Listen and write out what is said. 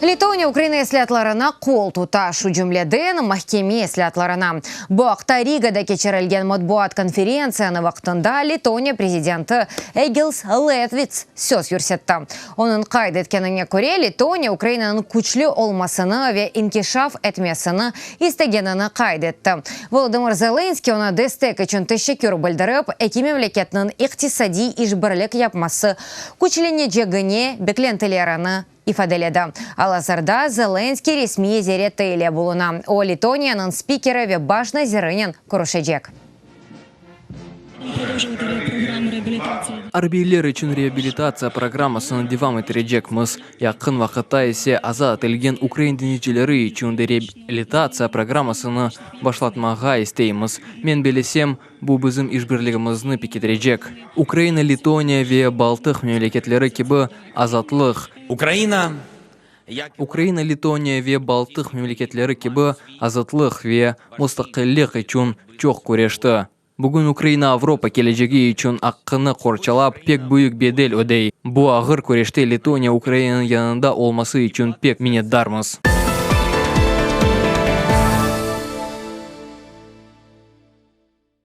Letoniya Ukraina islâatlarına qol tuta, şu cümleden, mahkeme islâatlarına. Bu aqta Rigada keçirilgen matbuat konferentsiyanı vaqtında Letoniya prezidenti Egils Levits söz yürsetti. Onıñ qayd etkenine köre, Letoniya Ukrainanıñ küçlü olmasını ve inkişaf etmesini istegenini qayd etti. Volodımır Zelenskıy oña destek içün teşekkür bildirip, eki memleketniñ iqtisadiy işbirlik yapması küçlenecegine beklentilerini ifadeledi. Al-azırda Zelenskıy resmiy ziyareti ile buluna. O, Letoniyanıñ spikeri ve baş nazirinen körüşecek. Arbiyler içün reabilitatsiya programmasını devam ettirecekmiz, yaqın vaqıtta ise azat etilgen ukrain deñizcileri içün de reabilitatsiya programmasını başlatmağa isteymiz. Men bellesem, bu bizim işbirligimizni pekitirecek. Ukraina, Letoniya ve Baltıq memleketleri kibi azatlıq, Ukraina, Ukraina, Letoniya ve Baltıq memleketleri kibi azatlıq ve mustaqillik içün çoq küreşti. Bugün Ukraina Avropa kelecegi içün aqqını qorçalap, pek büyük bedel ödey. Bu ağır küreşte Letoniya Ukrainanıñ yanında olması içün pek minnetdarmız.